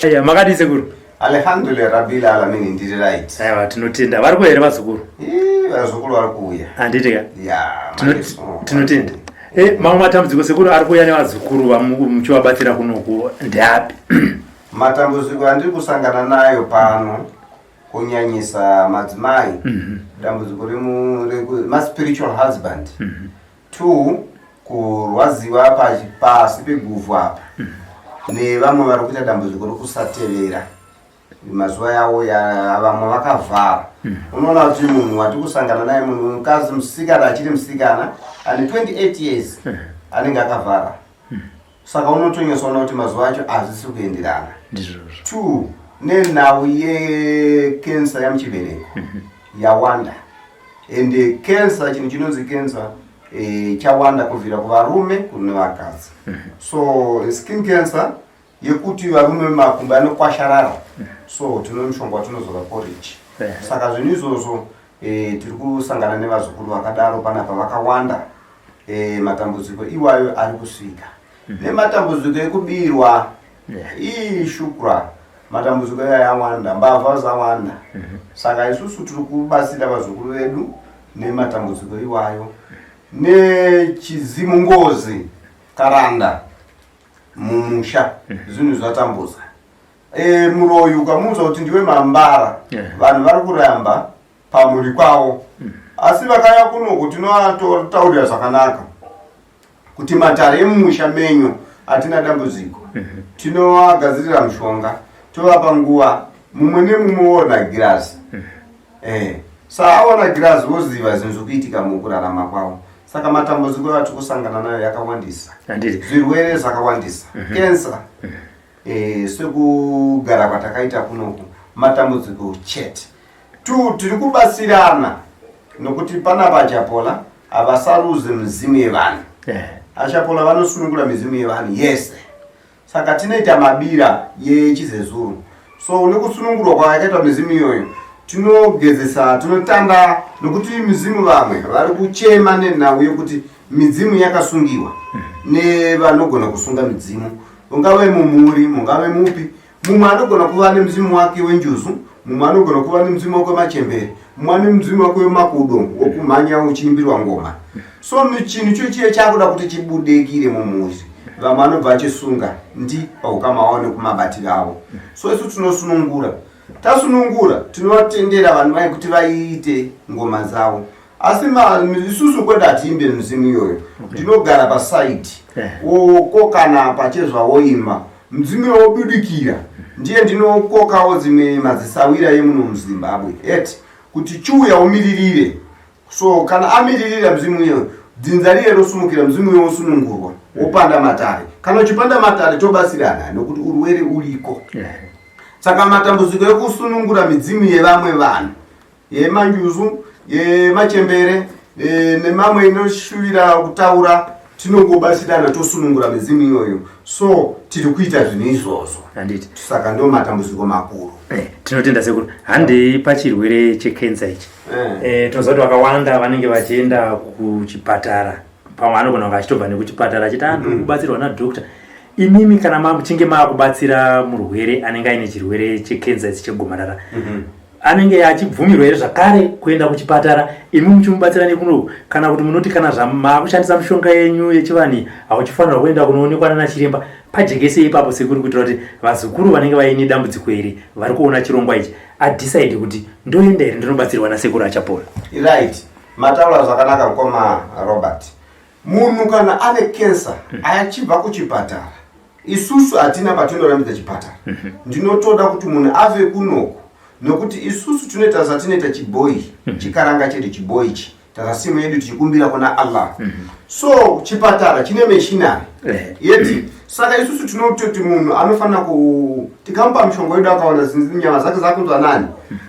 Aya, makadii sekuru? Alhamdulillah rabbil alamin, ndiri right. Aiwa, tinotenda. Vari kuuya here vazukuru? Ii, vazukuru vari kuuya. Handiti ka? Ya. Tinotenda. Mamwe matambudziko sekuru ari kuuya nevazukuru muchivabatsira kunoku ndeapi? Matambudziko andiri kusangana nayo pano kunyanyisa madzimai, dambudziko remaspiritual husband, two, kurwadziwa pasi peguvhu apa, nevamwe vari kuita dambudziko rekusatevera mazuva yavo ya vamwe vakavhara. Unoona kuti munhu wati kusangana naye, munhu mukadzi, musikana, achiri musikana ane 28 years, anenge akavhara. Saka unotonyatsoona kuti mazuva acho hazvisi kuenderana. Ndizvozvo. Two, nenhau yekensa yamuchibereko yawanda, ende kensa, chinhu chinonzi kensa chawanda kubvira kuvarume kune vakadzi. So skin cancer yekuti varume makumbo anokwasharara, so tine mushonga watinozora, porridge. Saka zvinhu izvozvo tiri kusangana nevazukuru vakadaro panapa vakawanda. Matambudziko iwayo ari kusvika, nematambudziko ekubirwa. Ii, shukra, matambudziko iwayo awanda, mbavha dzawanda. Saka isusu tiri kubatsira vazukuru vedu nematambudziko iwayo, nechizimu, ngozi, karanda mumusha, zvinhu zvatambudza. Muroyi ukamuudza kuti ndiwe mambara, vanhu vari kuramba pamhuri kwavo, asi vakauya kunoku tinoataurira zvakanaka kuti matare emumusha menyu hatina dambudziko. Tinovagadzirira mushonga, tovapa nguva, mumwe nemumwe woona girazi. Saa aona girazi woziva zvinhu zvikuitika mukurarama kwavo. Saka matambudziko atiri kusangana nayo yakawandisa. Handiti. Zvirwere zvakawandisa, kensa. Sekugara kwatakaita kunoku, matambudziko chete. Two, tiri kubatsirana nokuti panapa Achapola havasaruze mizimu yevanhu. Achapola vanosunungura mizimu yevanhu yese. Saka tinoita mabira yechizezuru, so nekusunungurwa kwakaitwa mizimu iyoyo tinogezesa, tinotanda, nokuti mizimu vamwe vari kuchema nenhau yekuti midzimu yakasungiwa nevanogona kusunga midzimu, ungave mumhuri, mungave mupi. Mumwe anogona kuva nemudzimu wake wenjuzu, mumwe anogona kuva nemudzimu wake wemachembere, mumwe ane mudzimu wake wemakudo wokumhanya uchiimbirwa ngoma. So chinhu chochiye chakuda kuti chibudikire mumhuri, vamwe anobva achisunga ndi paukama wavo nekumabatiro avo. So isu tinosunungura. Tasunungura, tinovatendera vanhu vai kuti vaite ngoma dzavo, asi isusu kwedu hatiimbe mizimu iyoyo. Ndinogara pasaidi, wokokana pachezvawoimba, mudzimu wobudikira. Ndiye ndinokokawo dzimwe madzisawira emuno muZimbabwe eti kuti chiuya umiririre. So kana amiririra mudzimu iyoyo, dzinza riye rosumukira, mudzimu iyoyo wosunungurwa, wopanda matare. Kana uchipanda matare, tobatsirana nokuti urwere uriko. Saka matambudziko ekusunungura midzimu yevamwe vanhu, yemanjuzu, yemachembere, nemamwe inoshuvira kutaura, tinongobatsirana tosunungura midzimu iyoyo. So tiri kuita zvinhu izvozvo. Handiti. Saka ndo matambudziko makuru. Tinotenda sekuru. Handei pachirwere chekensa ichi. Tinoziva kuti vakawanda vanenge vachienda kuchipatara, pamwe anogona kunge achitobva nekuchipatara achiti ndiri kubatsirwa nadoctor. Imimi kana muchinge maakubatsira murwere anenge aine chirwere chekensa ichi chegomarara, anenge achibvumirwa here zvakare kuenda kuchipatara imi muchimubatsira nekunoku, kana kuti munoti kana maakushandisa mishonga yenyu yechivanhu hauchifanirwa kuenda kunoonekwa nana chiremba? Pajekese ipapo sekuru, kuitira kuti vazukuru vanenge vaine dambudziko iri vari kuona chirongwa ichi adecide kuti ndoenda here ndinobatsirwa nasekuru Achapola. Right, mataura zvakanaka mukoma Robert. Munhu kana ane kensa achibva kuchipatara, isusu hatina patinorambidza chipatara. Ndinotoda kuti munhu ave kunoku, nokuti isusu tinoita zvatinoita chibhoi, chikaranga chedu chibhoi ichi, takasimu yedu tichikumbira kuna Allah. So chipatara chine machinery yeti. Saka isusu tinototi munhu anofanira ku tikamupa mishonga yedu, akaona nyama zake zakunzwa nani,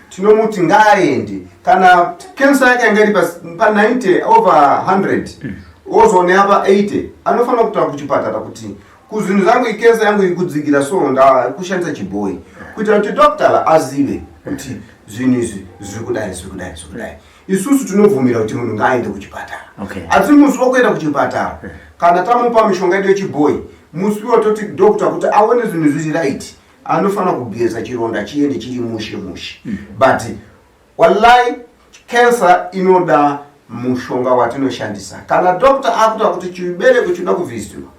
tinomuti ngaaende. Kana kensa yake yanga iri pa 90 over 100, ozoone apa 80, anofanira kutaura kuchipatara kuti kuzvinhu zvangu ikensa yangu ikudzikira, so ndakushandisa chibhoi, kuitira kuti doctor azive kuti zvinhu izvi zviri kudai, zviri kudai, zviri kudai. Isusu tinobvumira kuti munhu ngaaende kuchipatara, asi musi wokuenda kuchipatara, kana tamupa mishonga yedu yechibhoi, musi wototi doctor kuti aone zvinhu zviri right. Anofanira kugeza chironda chiende chiri mushe mushe. But wallahi, cancer inoda mushonga watinoshandisa. Kana doctor akuta kuti chibereko chinoda kubvisiwa,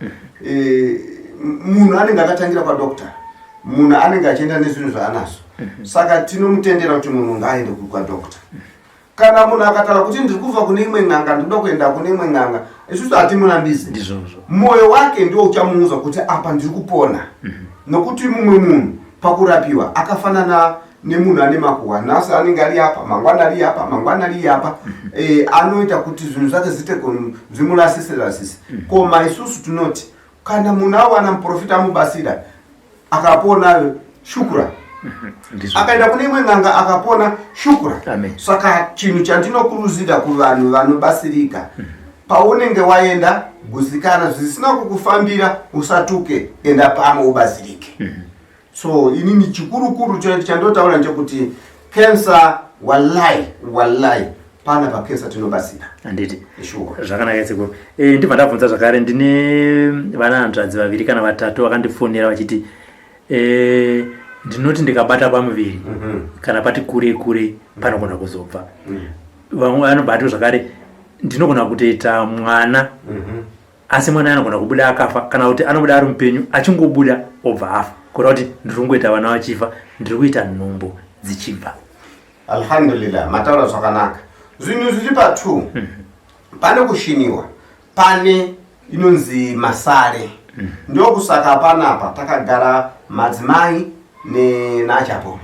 munhu anenge akatangira kwadoctor, munhu anenge achienda nezvinhu zvaanazvo. Saka tinomutendera kuti munhu ngaaende kwadoctor. Kana munhu akataura kuti ndiri kubva kune imwe n'anga, ndinoda kuenda kune imwe n'anga, isusu hatimurambizi. Ndizvozvo. Mwoyo wake ndiwo uchamuudza kuti apa ndiri kupona. Nokuti mumwe munhu pakurapiwa akafanana nemunhu ane makuhwa. Nhasi anenge ari apa, mangwana ari apa, mangwana ari apa. Anoita kuti zvinhu zvake zviite zvimurasise rasise. Koma isusu tinoti kana munhu awana muprofita amubatsira akapona, shukura. Akaenda kune imwe n'anga akapona, shukura. Amen. Saka chinhu chandinokurudzira kuvanhu vanobatsirika, paunenge waenda, gutsikana. Zvisina kukufambira, usatuke, enda pamwe ubatsirike. So inini chikurukuru chandotaura ndechekuti cancer, wallahi, wallahi, pana pacancer tinobatsira. Handiti? Sure. Zvakanaka, sekuru. Ndibva ndabvunza zvakare, ndine vana hanzvadzi vaviri kana vatatu vakandifonera vachiti ndinoti ndikabata pamuviri kana pati kure kure panogona kuzobva. Vamwe vanobva zvakare, ndinogona kutoita mwana, asi mwana anogona kubuda akafa, kana kuti anobuda ari mupenyu, achingobuda obva afa, kureva kuti ndiri kungoita vana vachifa, ndiri kuita nhumbu dzichibva. Alhamdulillah, mataura zvakanaka. Zvinhu zviri pa2: pane kushiniwa, pane inonzi masare. Ndokusaka panapa takagara madzimai naChapola.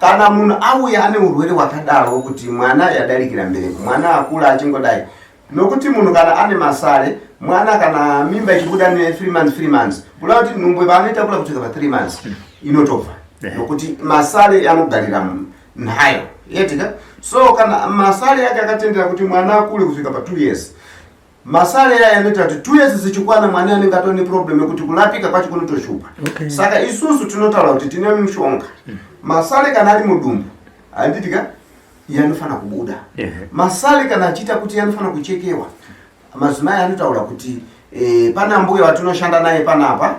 Kana munhu auya ane urwere hwakadaro kuti mwana yadarikira mbereko, mwana akura achingodai, nokuti munhu kana ane masare, mwana kana mimba ichibuda ne3 months, 3 months, kuda kuti nhumbu paanoitakura kusvika pa3 months inotobva, nokuti masare anogarira nhayo yetika. So kana masare yake akatendera kuti mwana akure kusvika pa2 years, masare aya anoita kuti 2 years zichikwana, mwana anenge atone problem yekuti kurapika kwacho kunotoshupa. Saka isusu tinotaura kuti tine mushonga. Masare kana ari mudumbu, handitika, yanofanira kubuda. Masare kana achiita kuti yanofanira kuchekewa, madzimai anotaura kuti pana mbuya watinoshanda naye panapa,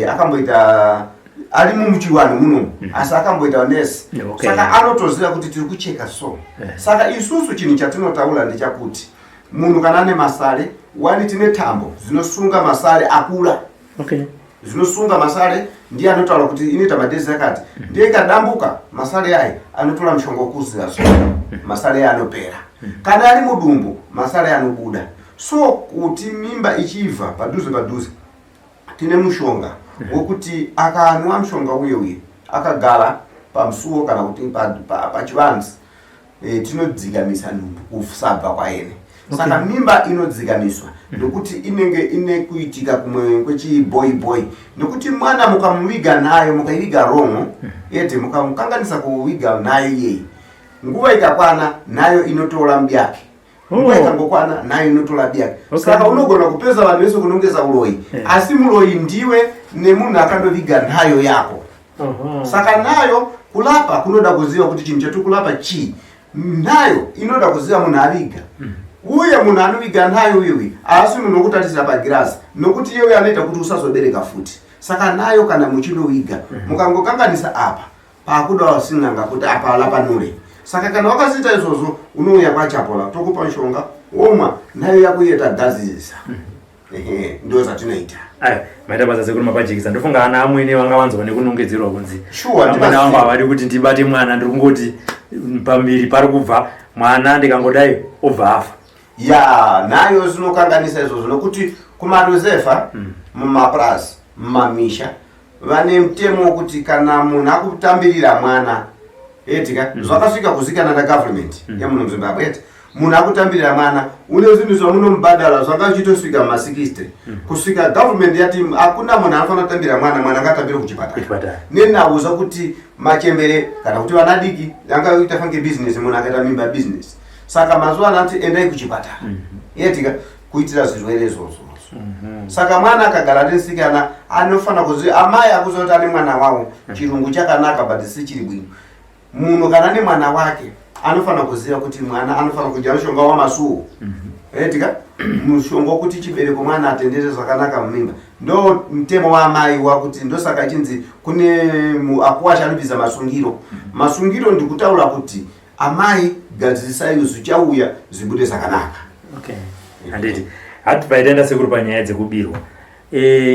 akamboita ari mumuchivanhu munomu, asi akamboita nesi. Saka anotoziva kuti tiri kucheka. So saka isusu chinhu chatinotaura ndechakuti munhu kana ane masare, wani tine tambo dzinosunga masare akura. Zvinosunga masare ndiye anotaura kuti inoita madays akati, ndiye ikadambuka masare aya anotora mushonga wekuziva so masare aya anopera. Kana ari mudumbu, masare anobuda. So kuti mimba ichibva padhuze padhuze, tine mushonga wekuti akanwa mushonga uye uye akagara pamusuwo kana kuti pachivanze, tinodzikamisa nhumbu kusabva kwaene. Saka mimba inodzikamiswa nokuti inenge ine kuitika kumwe kwechibhoibhoi, nokuti mwana mukamuviga nayo, mukaiviga wrong ete, mukamukanganisa kuviga nayo iyeyi, nguva ikakwana nayo inotora muyake. Nguva ikangokwana, nayo inotora biyake. Saka unogona kupedza vanhu vese kunongeza uroyi, asi muroyi ndiwe nemunhu akandoviga nhayo yako. Saka nayo kulapa kunoda kuziva kuti chinhu chatiri kulapa chii. Nayo inoda kuziva munhu aviga, uye munhu anoviga nayo uyewe haasi munhu wokutarisira pagirazi, nokuti iyewe anoita kuti usazobereka futi. Saka nayo kana muchinoviga, mukangokanganisa apa, paakuda wasin'anga kuti apa lapanure. Saka kana wakasiita izvozvo, unouya kwaChapola, tokupa mushonga, womwa, nayo yako iye tagadzirisa. Ehe, ndo zvatinoita. Aya maita basa, sekuru, mapajekisa. Ndofunga ana amwene vanga vanzwa nekunongedzerwa kunzi Sure. Amwene vangu havadi kuti ndibate mwana, ndiri kungoti pamuviri pari kubva mwana, ndikangodai obva afa. Ya, nayo zvinokanganisa izvozvo, nokuti kumaruzefa, mumapurazi, mumamisha, vane mutemo wekuti kana munhu akutambirira mwana etika, zvakasvika kuzikana nagovernment yemuno muZimbabwe eti munhu akutambirira mwana, une zvinhu zvamunomubhadhara zvanga zvichitosvika muma60, kusvika government yati hakuna munhu anofanira kutambira mwana, mwana angatambire kuchipatara. Kuchipatara. Nenhau kuti machembere kana kuti vana diki angaita fange business, munhu akaita mimba business. Saka mazuva ano anoti endai kuchipatara yetika kuitira zvirwere izvozvo. Saka mwana akagara nesikana anofanira kuziva, amai akuziva kuti ane mwana wavo. Chirungu chakanaka, but si chiri bwino. Munhu kana ane mwana wake Anofanira kuziva kuti mwana anofanira kudya mushonga wamasuwo. Etika mushonga wokuti chibereko mwana atendere zvakanaka mumimba. Ndo mutemo waamai wakuti ndosaka ichinzi kune akuwasha anobvisa masungiro. Masungiro ndikutaura kuti amai gadzirisai zvichauya zvibude zvakanaka. Okay. Handiti hatibva taenda sekuru panyaya dzekubirwa.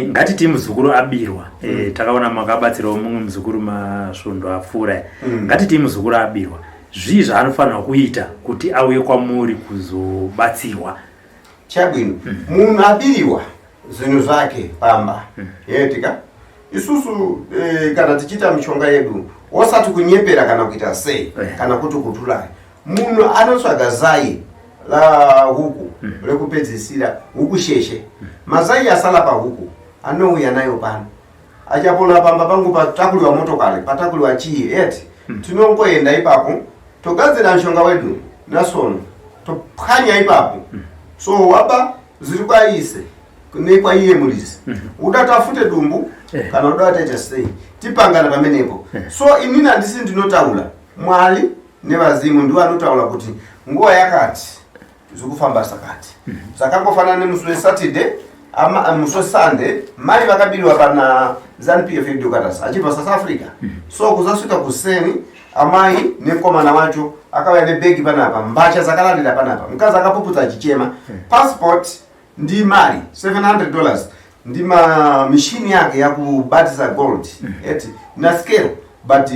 Ngatitii muzukuru abirwa. Takaona makabatsirawo mumwe muzukuru masvondo apfuura. Ngatitii muzukuru abirwa, zvii zvaanofanirwa kuita kuti auye kwamuri kuzobatsirwa? Chabwino, munhu abiriwa zvinhu zvake pamba, yetika isusu kana tichiita mishonga yedu, osati kunyepera kana kuita sei kana kuti kuturai, munhu anotsvaga zai la huku rekupedzisira, huku sheshe, mazai asala pahuku, anouya nayo pano. Achapola pamba pangu patakuliwa motokari, patakuliwa chii, eti tinongoenda ipapo, togadzira mushonga wedu nasono, topwanya ipapo. So waba zviri kwaise nekwaiye murisi, uda tafute dumbu kana uda taita sei, tipangana pamenepo. So inini handisi ndinotaura, Mwari nevazimu ndivo anotaura kuti nguva yakati zvikufamba sakati. Zvakangofanana nemusi weSaturday, musi weSunday, mai vakabiriwa pana ZANU PF headquarters achibva South Africa. So kuzasvika kuseni, amai nemukomana wacho akauya nebhegi panapa, mbatya dzakalandira panapa, mukadzi akapupudza achichema, passport ndi mari $700, ndi ma mishini yake yakubatisa gold, eti naskero. But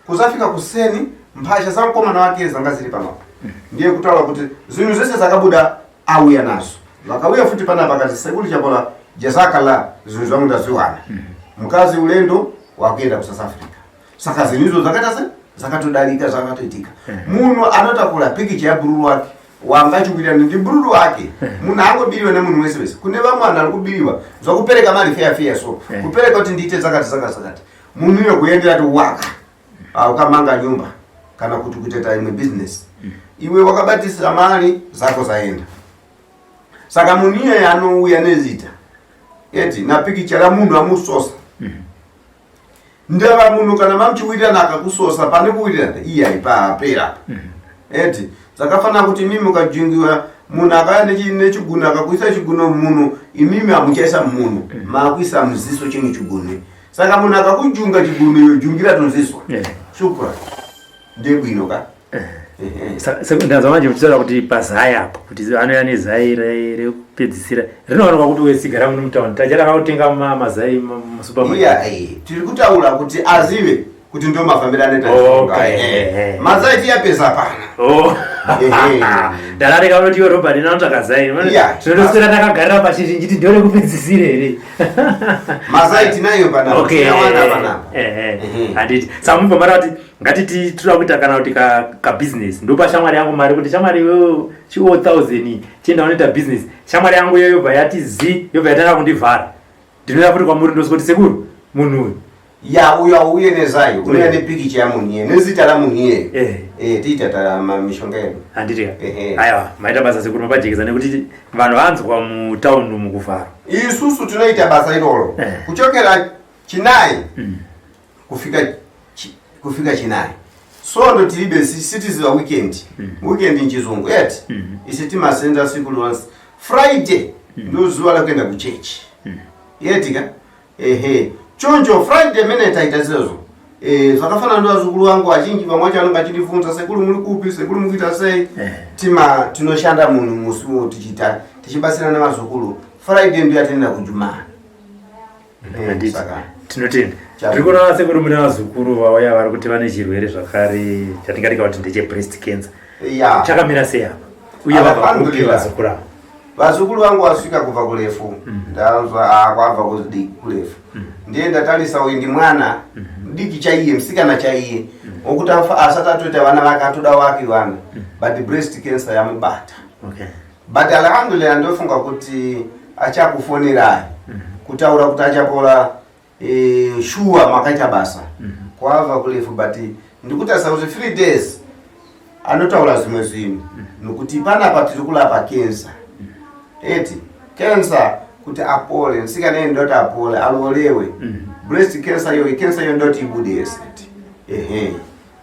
kuzafika kuseni, mphasha za mkomana wake zanga ziri panopa. Ndiye kutaura kuti zvinhu zvese zvakabuda auya nazvo. Vakauya futi panapa, akati, "Sekuru Chapola, jazakala, zvinhu zvangu ndazviwana." Mukadzi ulendo wakuenda kuSouth Africa. Saka zvinhu izvo zvakaita se zvakatodarika, zvakatoitika. Munhu anotakura pikicha yabhururu wake wanga achiwirirana ndi bhururu wake. Munhu angobiriwa nemunhu wese wese. Kune vamwe vanhu ari kubiriwa zvakupereka mari feya feya, so kupereka kuti ndiite zvakati zvakati zvakati, munhu iyo kuendera ti waka ukamanga nyumba kana kuti kutoita imwe business, iwe wakabatisira mari zako zaenda. Saka munhu iyeye anouya nezita, eti napikicha ramunhu amusosa. Ndava munhu kana mamuchiwirirana, akakusosa pane kuwirirana iye aipapera, eti dzakafanira kuti imimi mukajungiwa, munhu akauya nechiguno akakuisa chiguno munhu, imimi hamuchaisa munhu, maakuisa muziso chinhu chigunwe. Saka munhu akakujunga chiguno, iyo jungira tonziswa. Shukra, ndebwino ka. Ndanzwa manje muchitaura kuti pazai apo, kuti anouya nezai rekupedzisira rinowanikwa kuti wesigara muno mutauni tacharaka kutenga mazai musupermarket. Iya, tiri kutaura kuti azive kuti ndo mafambiro anoita mishonga. Mazai tiyapesa pana. Oh. Ndarareka unoti iwe Robert inotsvaka zai. Tinotoswera takagarira pachizhinji njiti ndio rekupedzisira here? Mazai tinayo panapa. Tinawana panapa. Handiti saka mubva mara kuti ngatiti toda kuita kana kuti kabusiness, ndopa shamwari yangu mari kuti, "Shamwari, iwewe chi 1000, chienda unoita business." Shamwari yangu iyo yobva yati zi, yobva yatanga kundivhara. Ndinoya futi kwamuri, ndosvika kuti, "Sekuru, munhu uyu." Ya, uyo auye nezai, unoya nepikicha yamunhu iye nezita ramunhu iye. Tiita ta mishonga yedu. Handiti ka? Aiwa, maita basa sekuru, mapajekesa nekuti vanhu vanzwa mutaundi umu kuvharwa. Isusu tinoita basa iroro kuchokera Chinayi kufika Chinayi. Sondo tilibe, sitiziva weekend. Weekend nchizungu, eti isi timasenza siku lonse. Friday ndo zuva lakuenda kuchechi, yetika ehe. Choncho Friday mene taita zizvo, zvakafanana ndovazukuru vangu vazhinji, vamwe vacho vanonge vachindibvunza, "Sekuru, muri kupi? Sekuru, mukuita sei?" Tima tinoshanda munhu musi uwo tichiita, tichibatsirana nevazukuru. Friday ndo yatinoenda kujumaa. Handiti tinotenda. Tiri kuona sekuru mune vazukuru vauya vari kuti vane chirwere zvakare chatingati kuti ndeche breast cancer. Chakamira sei apa, uye vabva kupi Alhamdulillah. vazukuru ava? Vazukuru vangu vasvika kubva kurefu. Ndanzwa kwabva kudi kurefu. Ndiye ndatarisa, uyu ndi mwana mudiki chaiye, musikana chaiye wokuti asati atoita vana vake, atoda wake vana, but breast cancer yamubata. But alhamdulillah, ndofunga kuti achakufonerai kutaura kuti achapora. Shuwa makaita basa kwabva kurefu, but ndikutarisa kuti 3 days anotaura zvimwe zvinhu, nokuti panapa tiri kurapa cancer, eti cancer kuti apore musikana iye, ndoti apore, alolewe breast cancer iyoyi, cancer iyo ndoti ibude yese, eti ehe.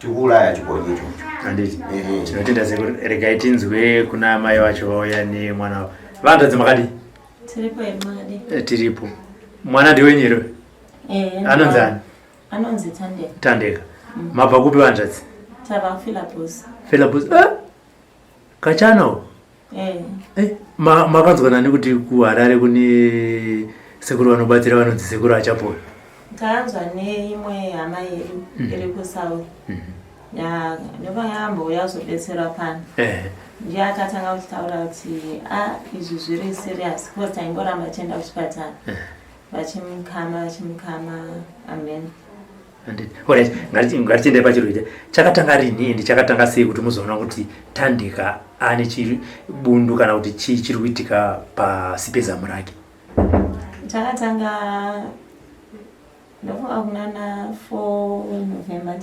Tikuuraya chikonye ichocho. Handiti. Tinotenda sekuru, regai tinzwe kuna amai vacho vauya nemwana wavo. Vanzvadzi makadii? Tiripo here makadii? Eh, tiripo. Mwana ndiwenyu here? Eh, Anonzi ani? Anonzi Tandeka. Tandeka. Mabva kupi vanzvadzi? Tabva kuFilabus. Filabus. Eh? Kachana uko? Eh. Eh, makanzwa nani kuti kuHarare kune sekuru vanobatsira vanonzi sekuru Achapola? Takanzwa neimwe hama yedu iri kuSouth. Ya, ndopayambouya kuzobetserwa pano. Eh. Ndiye akatanga kutitaura kuti a izvi zviri serious because taingoramba tichienda kuchipatara. Vachimukama vachimukama amen. Alright, ngatichiendai pachiro ichi. Chakatanga rini ende chakatanga sei kuti muzoona kuti Thandeka ane chibundu kana kuti chii chiri kuitika pasi pezamu rake? Chakatanga ndofunga kunana 4 November.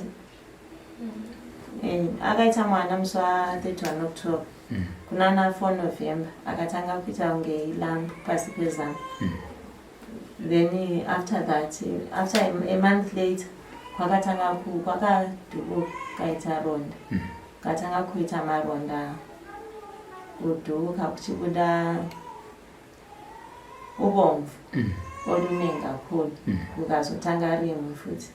Eh, akaita mwana musi wa 31 October. Kunana 4 November akatanga kuita kunge ilamp pasi pezamu. Then after that, after a month later, kwakatanga kwakadhubuka kaita ronda. Katanga kuita maronda kudhubuka kuchibuda ubomvu olunengi kakhulu. Kukazotanga rimwe futi.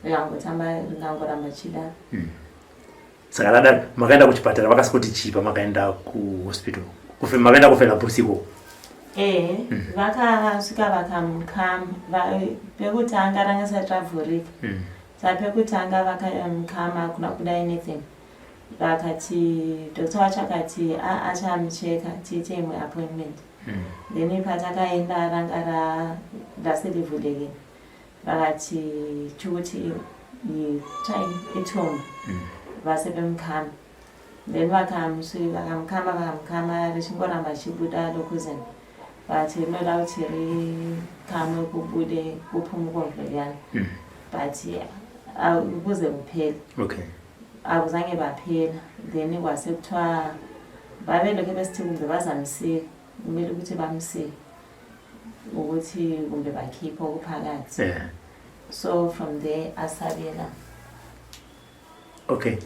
Rikangotamba rikangoramba chidaro. Saka radaro makaenda kuchipatara vakasikuti chii pamakaenda kuhospital? Makaenda kufela busi ikoko? Eh, vakasvika vakamukama pekutanga ranga risati ravhurika. Saka pekutanga vakamukama hakuna kubuda anything. Vakati doctor wacho akati achamucheka tiite imwe appointment. Then patakaenda ranga raselivhulekile. Vakati chikuti itumor. Vase bemukama. Then vakamukama vakamukama richingoramba richibuda lokuzeni. But rinoda kuti rikamwe kubude kuphume ubomvu. But ukuze kuphele. Akuzange baphela. Then kwase kuthiwa babelokhe besithi kumbe bazamsika. Kumele ukuthi bamsike ukuthi kumbe bakhiphe okuphakathi. So from there asabela. Okay.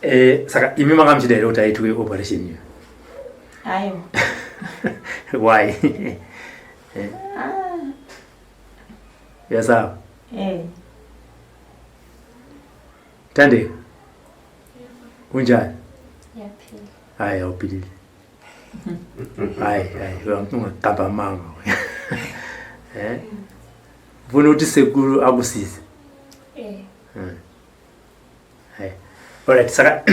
Eh, saka imi manga muchida here kuti aitwe operation iyo? Aiwa. Why? Eh. Ah. Yasawa. Eh. Thandeka. Unjani? Ngiyaphila. Hayi awuphilile. Hayi hayi ungaqamba amanga. Eh? Ufuna ukuthi sekuru akusize. Eh. Hayi. Alright, saka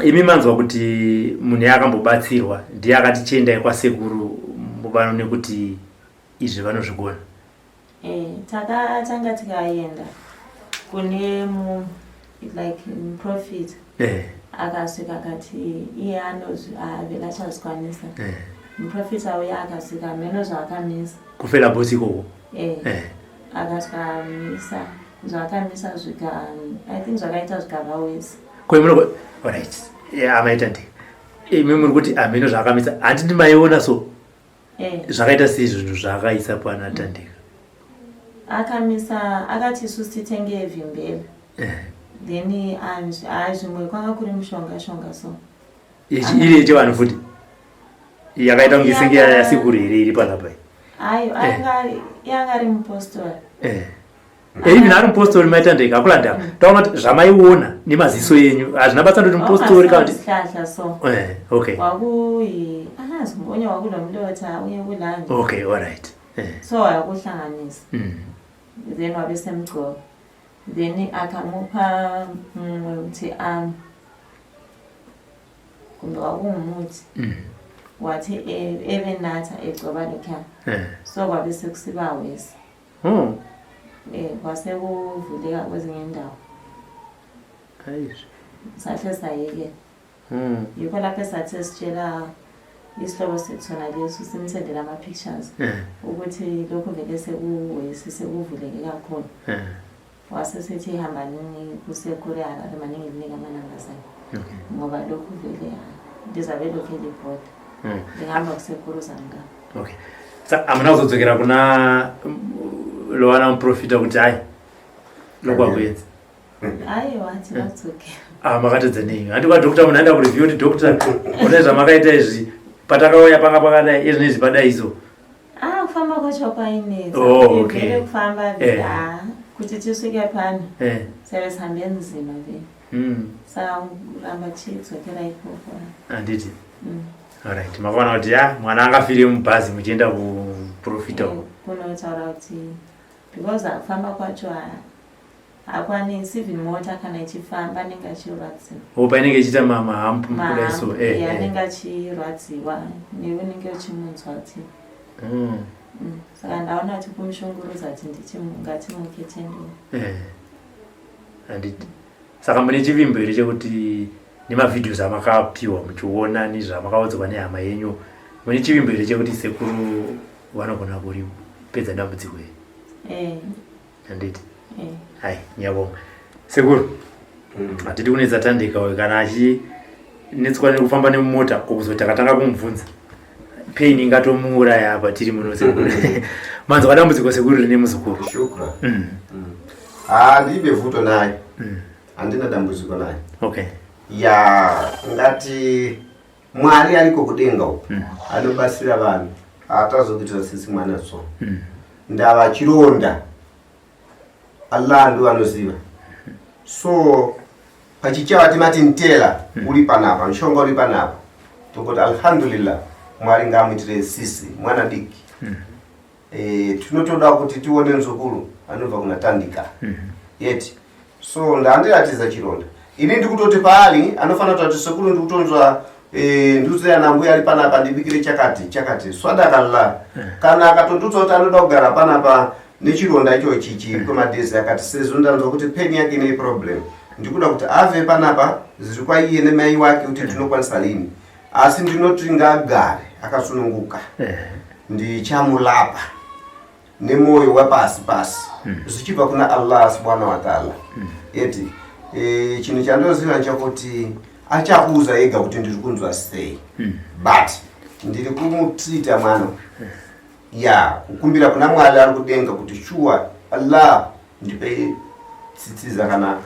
imi manzwa kuti munhu akambobatsirwa ndiye akati chiendai kwasekuru mubano nekuti izvi vanozvigona. Eh, takatanga tikaenda kune mu like muprofita. Akasvika akati iye anozvi avela achazvikwanisa. Muprofita uya akasvika mheno zvaakamisa. Kufela bosi ikoko. Eh. Akasvika amisa zvaakamisa zvika I think zvakaita zvikava wese. Ko imi alright. Yeah, amaita ndi. Imi muri kuti amheno zvaakamisa. Handiti maiona so. Eh. Zvakaita sei zvinhu zvaakaisa pana Thandeka? Akamisa akati isusu titenge vimbela. Then zvimwe kwanga kuri mushonga shonga so. Iri yechivanhu futi. Yakaita kunge senge yasekuru here iri panapa iyi? Ayo yanga ari mupostori. Eh. Even ari mupostori maitandeka hakuna ndaba. Taona kuti zvamaiona nemaziso enyu hazvina basa ndoti mupostori kana kuti Sihlahla so. Eh, okay. Kwakuyi angazi okunye kwakulomlotha okunye kulani. Okay, all right. Eh. So wakuhlanganisa. Then wabe semgcoba. Then akamupha mumwe kuti amwe. Kumbe kwakungumuthi. Wathi ebenatha egcoba lokhuya. So kwabe sekusiba wesi. Eh, kwase kuvuleka kwezinye indawo. Ayizwe. Sahle sayekela. Yikho lapho esathi sitshela isihlobo sethu sona leso simsendela ama-pictures ukuthi lokhu vele sekuwesi sekuvuleke kakhulu. Wase sethi hambanini kusekuru eHarare maningi linika amanamba akhe. Ngoba lokhu vele lizabe lokhu elibhoda. Lihamba kusekuru zanga. Okay. Sa amuna kuzodzokera kuna lowana muprofita kuti hayi lokhu akuyenzi. Aiwa, hatina kudzokera. Ah, makatadza nei? Handi kwadokta munhu aenda kureview kuti dokta, onai zvamakaita izvi, patakauya panga pakadai, izvi nezvi padai izo. Ah, kufamba kwacho kwainetsa. Oh, okay. Vele kufamba Eh. ah, kuti tisvike pano. Eh. Save sihambe nzima vele. Saka kuramba tichidzokera ikoko. Handiti. Alright, makaona kuti ya mwana angafire mubhazi muchienda kuprofita uko. Eh, kunotaura kuti because kufamba kwacho hakwanisi even mota kana ichifamba anenge achirwadziwa. O painenge ichiita mahampu kudai so. Eh, eh. Anenge achirwadziwa newe unenge uchimunzwa kuti. Saka ndaona kuti kumushungurudza kuti ngatimuke tiende. Eh. Handiti. Saka mune chivimbo here chekuti nemavideos amakapiwa muchiona nezvamakaudzwa nehama yenyu, mune chivimbo here chekuti sekuru vanogona kuripedza dambudziko iri? Eh. Handiti. Eh. Hai, ngiyabonga. Sekuru. Hatidi kunetsa Thandeka uyu kana achinetswa nekufamba nemumota kokuzoti takatanga kumubvunza. Pain ingatomuuraya apa tiri muno sekuru. Manzwa dambudziko sekuru rine muzukuru. Shukra. Handibe vuto naye. Handina dambudziko naye. Okay. Ya, ngati Mwari ariko kudenga uko. Anobatsira vanhu. Haatazokuitira tsitsi mwana so. Ndava chironda. Allah ndo anoziva. So pachichawa timati ntela uri panapa, mushonga uri panapa. Tokoti alhamdulillah Mwari ngaamuitire tsitsi mwana diki. Tinotoda kuti tione mzukuru anobva kuna Thandeka. Yeti. So ndandiratidza chironda. Ini ndikutoti paari anofanira kutoti sekuru ndikutonzwa ndiudzire ana mbuya ari panapa ndibikire chakati chakati. Swadakalla. Kana akatondudza kuti anoda kugara panapa nechironda icho chichi kwemadhezi akati sezvo ndanzwa kuti pain yake ine problem. Ndikuda kuti ave panapa zviri kwaiye nemai wake kuti tinokwanisa lini. Asi ndinoti ngaagare akasununguka. Ndichamulapa nemoyo wepasi pasi zvichibva kuna Allah subhanahu wa ta'ala. Yeti chinhu chandoziva nchekuti achakuudza ega kuti ndiri kunzwa sei. But ndiri kumutreata mwana. Ya, kukumbira kuna Mwari ari kudenga kuti shuwa Allah ndipe tsitsi dzakanaka.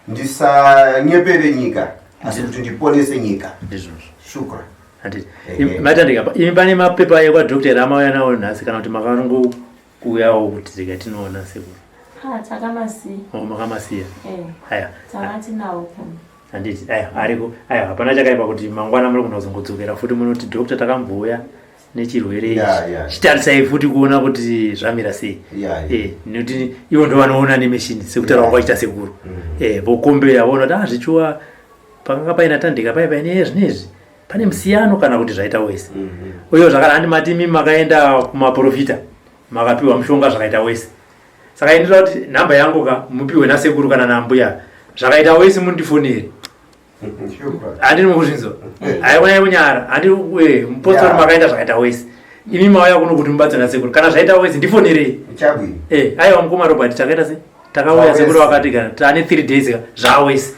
Ndisanyepere nyika asi kuti ndiponese nyika. Ndizvozvo. Shukra. Handiti. Ehe. Matandika, imi pane mapepa ekwadoctor amauya nawo nhasi kana kuti makanongouyawo kuti rega tinoona sekuru? Ah, takamasiya. Oh, makamasiya. Eh. Aya. Takati nawo kuno. Handiti. Aya, ariko. Aya, hapana chakaipa kuti mangwana muri kunozongodzokera futi munoti doctor takambouya nechirwere ichi. Chitarisai futi kuona kuti zvamira sei. Nekuti ivo ndo vanoona nemachine sekutaura kwakaita sekuru. Vokombeya voona kuti zvichiwa pakanga paina Thandeka pai paine zvinezvi. Pane musiyano kana kuti zvaita wese. Uye zvakare handi mati imi makaenda kumaprofita makapiwa mushonga zvakaita wese. Saka indira kuti nhamba yangu ka mupiwe nasekuru kana nambuya zvakaita wese mundifonere. Handini mukuzvinzwa. Haikona kunyara. Handi mupostori makaenda zvakaita wese. Imi mauya kuno kuti mubatsire nasekuru. Kana zvaita wese ndifonerei. Aiwa mukoma Robert takaita sei? Takauya sekuru vakati kana tane 3 days ka zvawese.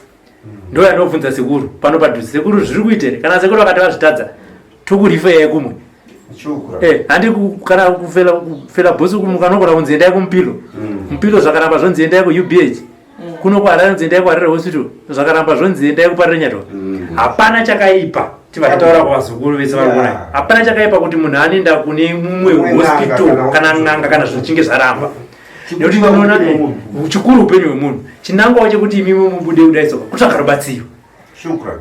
Ndo yandobvunza sekuru pano padhuze. Sekuru zviri kuita here? Kana sekuru vakati vazvitadza tokurifeya kumwe. Handi kana kufela bhosi kumuka nogona kunzi endai kuMupilo. Mupilo zvakaramba zvonzi endai ku-UBH. Kuno kuHarare nzi endai kuHarare Hospital. Zvakaramba zvonzi endai kuParirenyatwa. Hapana chakaipa. Tivachitaura kuvazukuru vese vari kuona. Hapana chakaipa kuti munhu anoenda kune mumwe hospital kana n'anga kana zvichinge zvaramba. Nekuti unoona chikuru upenyu hwemunhu. Chinangwa chekuti imimi mubude kudai soka kutsvaga rubatsiro.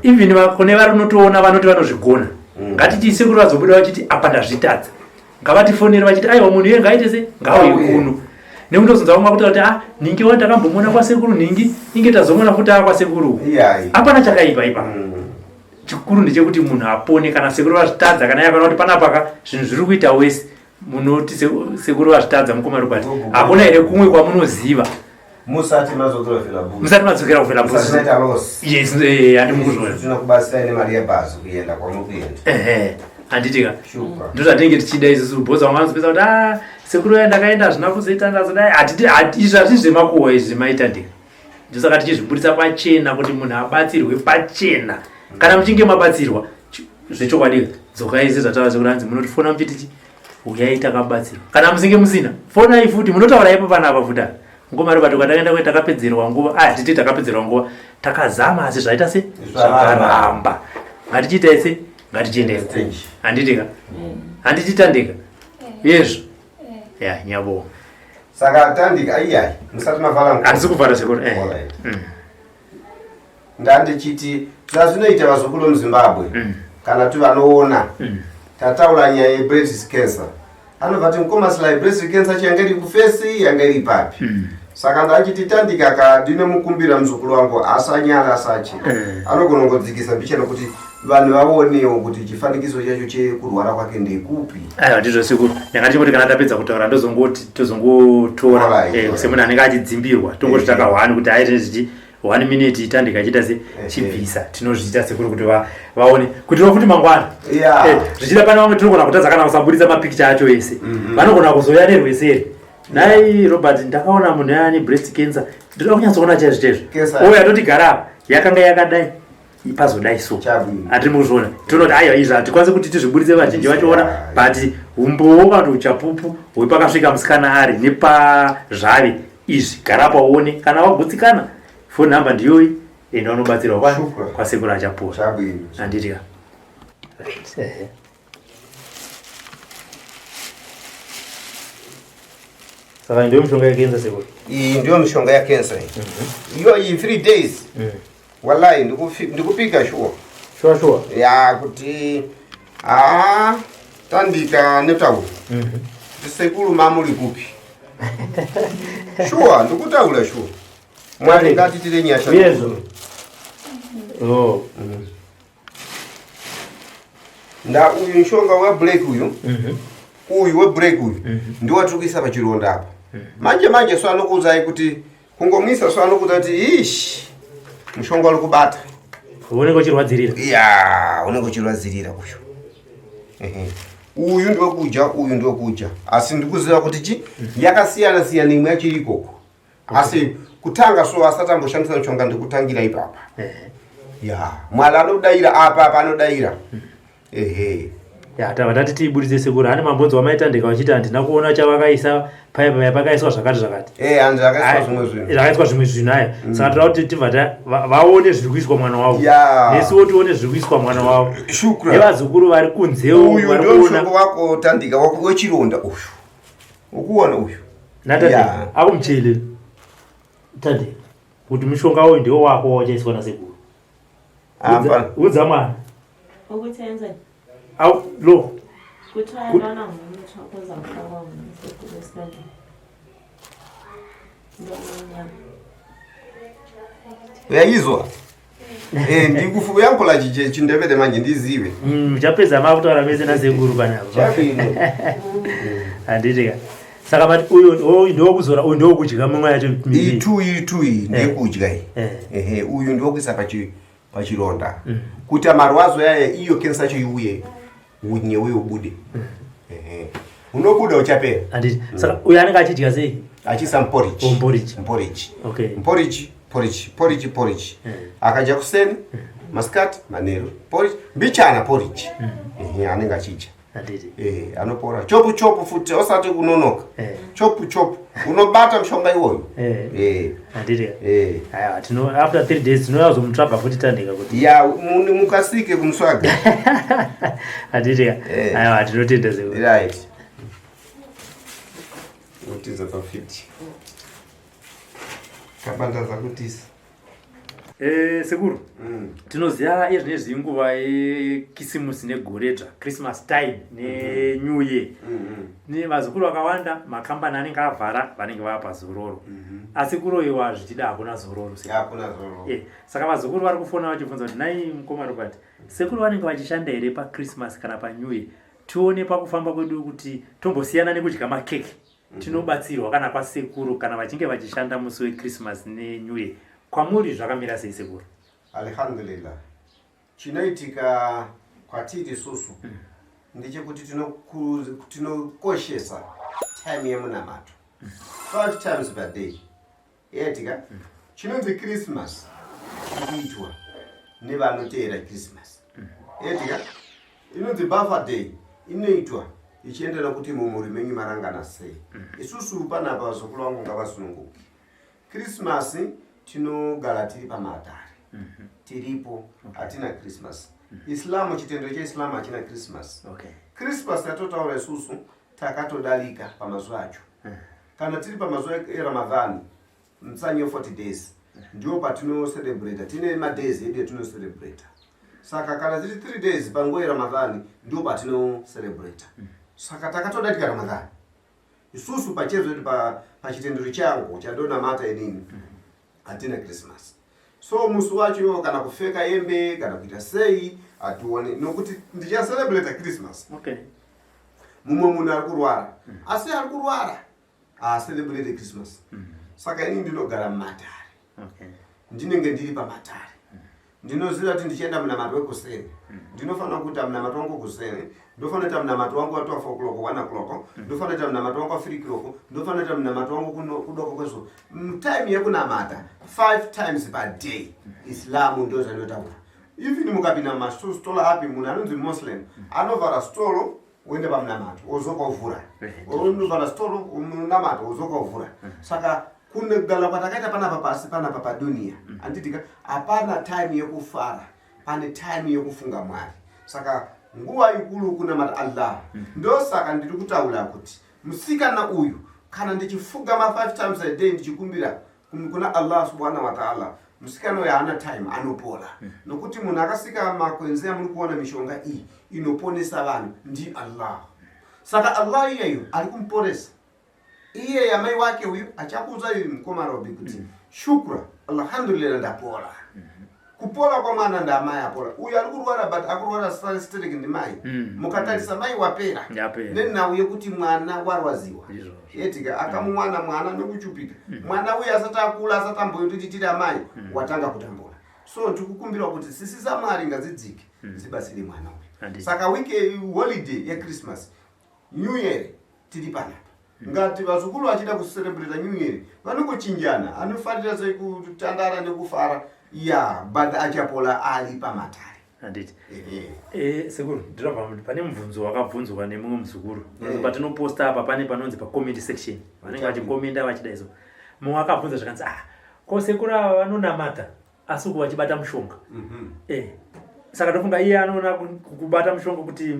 Even kune vari unotoona vanoti vanozvigona. Ngatiti sekuru vazobuda vachiti apa ndazvitadza. Ngavatifonere vachiti aiwa munhu iye ngaaite sei? Ngauye kuno. Nekundozonza vamwe vakuti kuti ningi wani takambomuona kwasekuru ningi, inge tazomuona futi akwasekuru. Hapana chakaipa ipa. Chikuru ndechekuti munhu apone kana sekuru vazvitadza kana yakana kuti panapa ka zvinhu zviri kuita wese. Munoti sekuru vazvitadza mukoma Robert. Hakuna here kumwe kwamunoziva? Musati madzokera kufela bhuzi. Musati madzokera kufela bhuzi. Musati maita loss. Yes, handi mukuzviona. Tinokubatsirai nemari yebhazi kuenda kwamuri kuenda. Ehe. Handiti ka? Shuka. Ndozvatinenge tichida isusu bhozi vamwe vanozopedza kuti sekuru vaya ndakaenda hazvina kuzoita ndazodai. Hatidi, izvi hazvisi zvemakuhwa izvi maita ndika. Ndosaka tichizvibudisa pachena kuti munhu abatsirwe pachena. Kana muchinge mabatsirwa zvechokwadi dzokai sezvataura sekuru hanzi munotifona muchiti chi uyai takabatsirwa. Kana musinge musina fonai futi munotaura ipo panapa futi. Ngoma Robert ukatakaenda kuye takapedzerwa nguva. Ah, titi takapedzerwa nguva. Takazama asi zvaita se zvakaramba. Ngatichiita ese ngatichienda Stage. Handiti ka? Handiti tandika. Yezvo. Ya, nyabo. Saka tandika aiyai musati mavhala nguva. Handisi kuvhara sekuru. Eh. Alright. Ndandichiti zvazvinoita vazukuru muZimbabwe kana kuti vanoona tataura nyaya yebreast cancer anobva ti mukoma Sly breast cancer yanga iri kufesi yanga iri papi saka ndachiti tandika ka ndinomukumbira muzukuru wangu asanyara asache anogona kungodzikisa mbicha nokuti vanhu vaonewo kuti chifanikiso chacho chekurwara kwake ndekupi. Aiwa, ndizvo sekuru. Ndanga ndichingoti kana tapedza kutaura ndozongoti tozongotora Alright, eh, semunhu anenge achidzimbirwa tongoti takahwani kuti aite zvichi 1 minute tandika chiita se chibvisa tinozviita sekuru kuti vaone kuti futi mangwana. Zvichida pane vamwe tinogona kutadza kana kusaburitsa mapikicha acho ese. Vanogona kuzouya nerweseri. Nhai Robert, ndakaona munhu ane breast cancer, ndinoda kunyatsoona chaizvo chaizvo. Cancer. Ouya toti gara apa yakanga yakadai pazodai so Chabwino. hatiri mukuzviona tinoti aiwa izvi hatikwanisi kuti tizviburitse vazhinji vachiona but umbowo kana kuti uchapupu hwepakasvika musikana ari nepazvave izvi gara pauone kana wagutsikana phone number ndiyoyi enda unobatsirwa Shukra. kwasekuru achapora. Chabwino. Handiti ka? Right. Ehe. Saka ndiyo mishonga yekenza sekuru? Iyi ndiyo mishonga yekenza iyi. Iyo iyi 3 days. Wallahi ndikupika shuwa. Shuwa shuwa. Ya kuti tandika netaura. Sekuru mamuri kupi? Shuwa ndikutaura shuwa. Mwari ngatitire nyasha. Uyezvo. Oh. Nda uyu mushonga we black uyu. Uyu we black uyu. Ndiwo watiri kuisa pachironda apa. Manje manje so anokuudzai kuti kungomwisa so anokuudza kuti ish mushonga uri kubata. Unenge uchirwadzirira. Ya, unenge uchirwadzirira uyu. Ehe. Uyu ndiwe kudya, uyu ndiwe kudya. Asi ndikuziva kuti chi yakasiyana siyana imwe yacho iri ikoko. Asi kutanga so asati amboshandisa mushonga ndikutangira ipapa. Ya, mwari anodaira apa apa anodaira. Ehe. Ya, tava tati tiiburitse sekuru. Hani mambonzi wamaita ndika vachiti handina kuona chavakaisa paya paya pakaiswa zvakati zvakati. Hanzi zvakaiswa zvimwe zvinhu. Zvakaiswa zvimwe zvinhu aya. Saka toda kuti tibva vaone zviri kuiswa mwana wavo. Nesuwo tione zviri kuiswa mwana wavo. Shukra. Nevazukuru vari kunzewo Uyu vari ndio kuona. mushonga wako tandika wako wechironda uyu. Ukuona uyu. Natandika. Ya. Akumuchele. Tandika. Kuti mushonga uyu ndiwo wako wachaiswa nasekuru. Apa. Udza mwana. Ukuthi enzeni? Au lo. Kuthiwa lona ngumuthi ozawufakwa ngusekuru esibhedlela. Lo omnyama. Uyayizwa? Ndikuyankola chindebele manje ndizive. Muchapedza makutaura mese nasekuru panapa. Chabwino. Handiti ka. Saka mati uyu uyu ndewekuzora, uyu ndewekudya mimwe yacho miviri. Iyi two iyi two iyi ndeyekudya iyi. Ehe, uyu ndewekuisa pachironda. Kuti marwadzo yaya iyo cancer yacho iuye unye uye ubude. Ehe. Unobuda uchapera. Handiti. Saka uyu anenge achidya sei? Achiisa muporridge. Oh, muporridge. Muporridge. Okay. Muporridge, porridge, porridge, porridge. Akadya kuseni, masikati, manheru. Porridge, mbichana porridge. Ehe, anenge achidya. Handiti. Anopora. Chopu chopu futi usati kunonoka. Chopu chopu. Unobata mushonga iwoyo. Handiti. Aiwa, after 3 days tinozomutsvaga futi tandika kuti. Ya, mukasike kumuswaga. Handiti. Aiwa, tinotenda sekuru. Right. Utiza pa 50. Kabanda zakutisa. Sekuru. Tinoziva izvinezvi nguva yekisimusi negoredzva, Christmas time neNew Year. Nevazukuru vakawanda makambani anenge avhara, vanenge vava pazororo. Asi kuroyiwa zvichida hakuna zororo. Hakuna zororo. Saka vazukuru vari kufona vachibvunza kuti nai mukoma Robert, sekuru vanenge vachishanda here paChristmas kana paNew Year? Tione pakufamba kwedu kuti tombosiyana nekudya makeke. Tinobatsirwa kana kwasekuru kana vachinge vachishanda musi weChristmas neNew Year. Kwamuri zvakamira sei sekuru? Alhamdulillah. Chinoitika kwatiri isusu ndechekuti tinokoshesa time yemunamato 5 times per day. Yetika chinonzi Christmas kuitwa nevanoteera Christmas. Yetika inonzi birthday inoitwa ichienderana kuti mumhuri menyu marangana sei. Isusu panapa vazukuru vangu ngavasununguke. Christmas tinogara tiri pamatare. Tiripo hatina Christmas. Islam, chitendero cheIslam hachina Christmas. Christmas yatotaura isusu takatodarika pamazuva acho. Kana tiri pamazuva eRamadhan, mutsanyo 40 days ndiwo patinocelebrata, tine madays edu etinocelebrata. Saka kana tiri 3 days panguva yeRamadhan ndiwo patinocelebrata. Saka takatodarika Ramadhan isusu pachedu pachitendero changu chandonamata inini hatina Christmas. So musi wacho iwo kana kupfeka hembe kana kuita sei hatione, nokuti ndichacelebrata Christmas mumwe munhu ari kurwara, asi ari kurwara haacelebrate Christmas. Saka inini ndinogara mumatare. Ndinenge ndiri pamatare, ndinoziva kuti ndichienda munamato wekuseni ndinofanira kuita munamato wangu kuseni, ndofanira kuita munamato wangu wa 12 o'clock, 1 o'clock, ndofanira kuita munamato wangu wa 3 o'clock, ndofanira kuita munamato wangu kudoko kwezuva. Time yekunamata 5 times per day. Islamu ndo zvanotaura. Even mukapinda mumastoro api, munhu anonzi Muslim anovhara storo woenda pamunamato, wozoka uvhura, unovhara storo, munamato, wozoka uvhura. Saka kunogara kwatakaita panapa pasi panapa padunia, handitika, hapana time yekufara, pane time yekufunga Mwari. Saka nguva ikuru kunamata Allah. Ndosaka ndiri kutaura kuti musikana uyu, kana ndichifuga ma5 times a day ndichikumbira kuna Allah subhanahu wa ta'ala, musikana uyu haana time, anopora, nokuti munhu akasika makwenzi amuri kuona, mishonga iyi inoponesa vanhu, ndi Allah. Saka Allah iyeyo ari kumuporesa iye amai wake uyu achakuudza uyu mukoma Robi kuti shukra, alhamdulillah, ndapora. Kupora kwamwana ndamai apora. Uyu ari kurwara, but akurwara sterek ndimai. Mukatarisa mai wapera Yapera. Nenhau yekuti mwana warwadziwa. Izvozvo. Yetika akamuwana mwana nekuchupika, mwana uyu asati akura, asati amboyotititira amai watanga kutambura. So ndikukumbira kuti sisi zamwari ngadzidzike dzibatsire mwana uyu. Saka week holiday yeChristmas, New Year, tiri panapa. Ngati vazukuru vachida kucelebrata New Year vanongochinjana, anofarira sei kutandara nekufara ya, but achapola ari pamatare. Handiti. Ehe. Sekuru, ndinobva pane mubvunzo wakabvunzwa nemumwe muzukuru. Eh. Patinoposta apa pane panonzi pacomment section, vanenge vachikomenda vachida izvo. Mumwe akabvunza zvakanzi, ah, ko sekuru ava vanonamata asi uku vachibata mushonga? Saka ndofunga iye anoona kubata mushonga kuti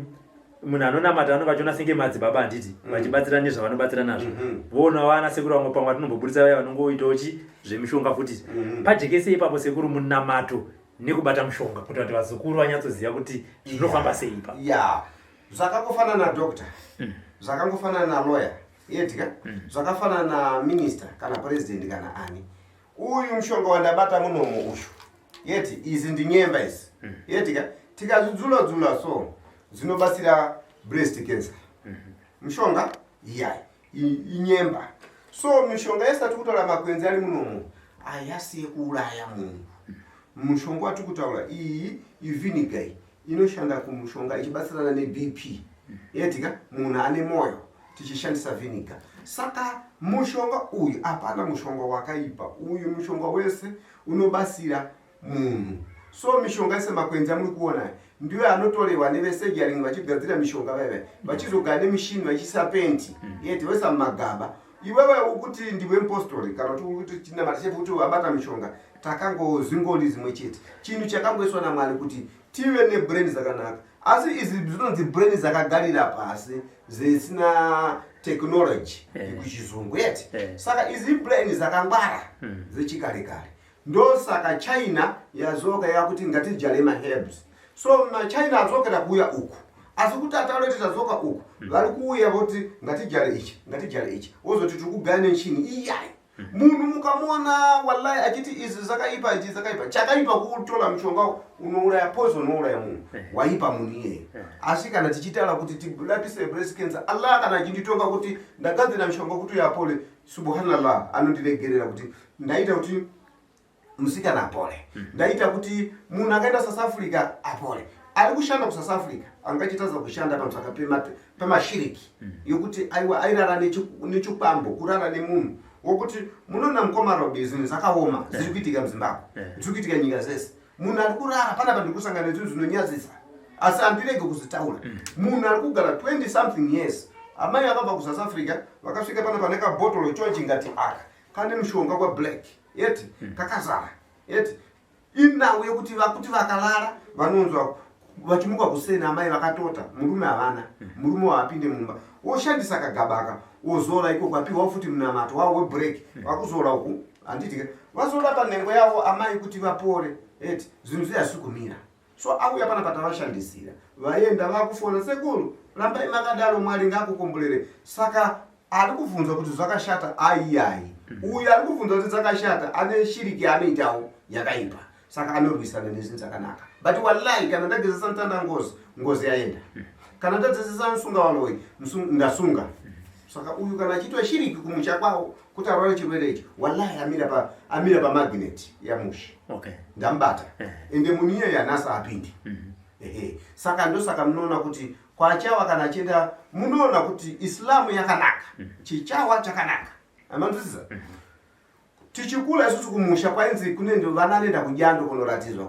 munhu anonamata anonge achiona senge madzibaba, handiti, vachibatsira nezvavanobatsira nazvo. Voona vana sekuru vamwe pamwe vatinombobudisa vaya vanongoitawo chi zvemishonga futi. Pajekesei ipapo, sekuru, munamato nekubata mushonga, kuita kuti vazukuru vanyatsoziva kuti zvinofamba sei ipa. Ya, zvakangofanana nadoctor, zvakangofanana nalawyer, yetika, zvakafanana naminister kana president kana ani. Uyu mushonga wandabata munomo uyu, yeti, izi ndinyemba izi, yetika, tikazvidzula-dzula so dzinobatsira breast cancer. Mushonga iyai inyemba. So mishonga yese atiri kutaura, makwenzi ari munomo ayasi yekuuraya munhu. Mushonga watiri kutaura iyi ivinegar, iyi inoshanda kumushonga ichibatsirana neBP, yetika, munhu ane mwoyo tichishandisa vinegar. Saka mushonga uyu, hapana mushonga wakaipa. Uyu mushonga wese unobatsira munhu. So mishonga yese, makwenzi amuri kuona, ndiyo anotorewa nevesurgery vachigadzira mishonga vaiva vachizogara nemishini vachiisa penti, yeti, voisa mumagaba. Iwewe ukuti ndiwe mupostori kana kuti ukuti chinamata chepo kuti wabata mishonga, takangozingori zimwe chete. Chinhu chakangoiswa naMwari kuti tive nebrain dzakanaka, asi izi dzinonzi brain dzakagarira pasi zisina technology kuchizungu, yeti. Saka izi brain dzakangwara dzechikare kare. Ndosaka China yazoka yakuti ngatidyare maherbs. So maChina adzokera kuuya uku, asi kuti ataura kuti tadzoka uku, vari kuuya voti ngatidyare ichi, ngatidyare ichi, wozoti tiri kugaya nechini iyai. Munhu mukamuona, wallahi, achiti izvi zvakaipa, ichi zvakaipa, chakaipa kutora mushonga unouraya, poison unouraya munhu. Waipa munhu iyeye. Asi kana tichitaura kuti tilapise breast cancer, Allah kana achinditonga kuti ndagadzira mushonga kuti uyo apore, subhanallah, anondiregerera kuti ndaita kuti musikana apore, ndaita kuti munhu akaenda South Africa apore. Ari kushanda kuSouth Africa angachitadza kushanda pamusaka pemashiriki yokuti aiwa airara nechikwambo, kurara nemunhu wokuti munoona. Mukoma Robi, zvinhu zvakaoma zviri kuitika muZimbabwe, zviri kuitika nyika dzese. Munhu ari kurara panapa, ndiri kusangana nezvinhu zvinonyadzisa, asi handirege kuzvitaura. Munhu ari kugara 20 something years, amai vakabva kuSouth Africa, vakasvika pana pane kabhotoro chonchi ngati aka. Kane mushonga kweblack yeti kakazara yeti. Inhau yekuti vakuti vakalala vanonzwa vachimuka kuseni amai vakatota murume havana murume waapinde mumba woshandisa kagabaka wozora ikoko apiwa futi munamato wavo webreak vakuzora uku handiti vazora panhengo yavo amai kuti vapore eti zvinhu zviya zvisi kumira. So auya panapa tavashandisira vaenda vakufona sekuru rambai makadaro Mwari ngakukomborere. Saka ari kubvunzwa kuti zvakashata aiyai uyu ari kubvunzwa kuti dzakashata ane shiriki yaanoitawo yakaipa saka anorwisana nezvinhu zvakanaka. But wallahi kana ndagezesa mutanda ngozi ngozi yaenda. Kana ndadzesesa musunga waloyi ndasunga. Saka uyu kana achiitwa shiriki kumusha kwawo kuti arware chirwere ichi wallahi amira pa amira pa magnet yamusha. Okay. Ndamubata. Ende munhu iyeye anasa apindi. Ehe. Saka ndosaka munoona kuti kwachawa kana achienda munoona kuti Islamu yakanaka. Chichawa chakanaka. Amanzwisisa? Tichikura isusu kumusha kwainzi kune vana vanoenda kudyando kunoratidzwa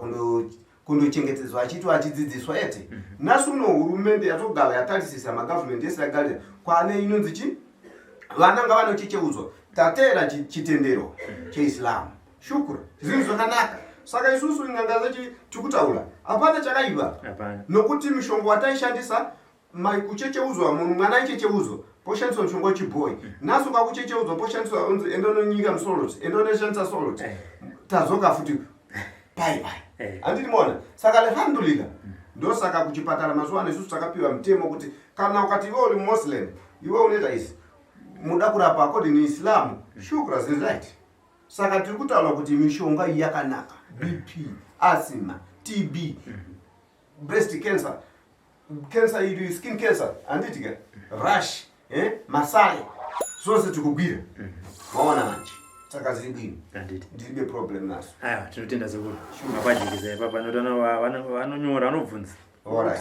kundochengetedzwa achiitwa achidzidziswa ete. Nhasi uno hurumende yatogara yatarisisa magavhumendi ese yagarira kwane inonzi chi vana ngavanochecheudzwa tateera chitendero cheIslam. Shukra zvinhu zvakanaka. Saka isusu n'anga dzechi tikutaura hapana chakaipa nokuti mishonga wataishandisa mai kuchecheudzwa munhu mwana aichecheudzwa poshandiswa mushonga wechibhoyi. Nhasi ukakuchecheudzwa poshandiswa unzi enda unonyika musolot enda unoshandisa solot tadzoka futi pai pai. Handiti maona? Saka alhamdulillah ndosaka kuchipatara mazuva ano isusu takapiwa mutemo kuti kana ukati iwe uri muslim iwe unoita izvi muda kurapa according to Islam shukra ziri right. Saka tiri kutaura kuti mishonga iyi yakanaka. BP, asthma, TB, breast cancer, cancer iri skin cancer handiti ka rash masai zvose tikugwira. Maona manje saka zviri bwino ndiribe problem naso. Aiwa tinotenda sekuru mapajekesa ipapa nokuti vanonyora vanobvunza.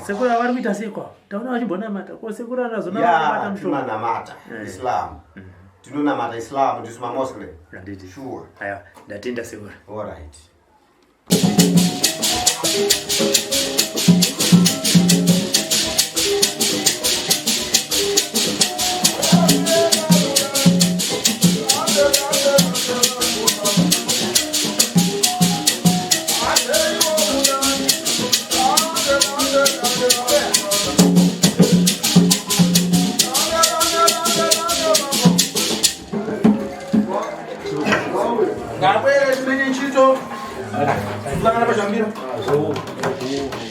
Sekuru vari kuita sei kwavo taona vachimbonamata ko sekuru anazonamata mushonga. Tinonamata Islam. Tinonamata Islam ndisu mamuslim. Handiti. Sure. Aiwa ndatenda sekuru. All right. Yeah.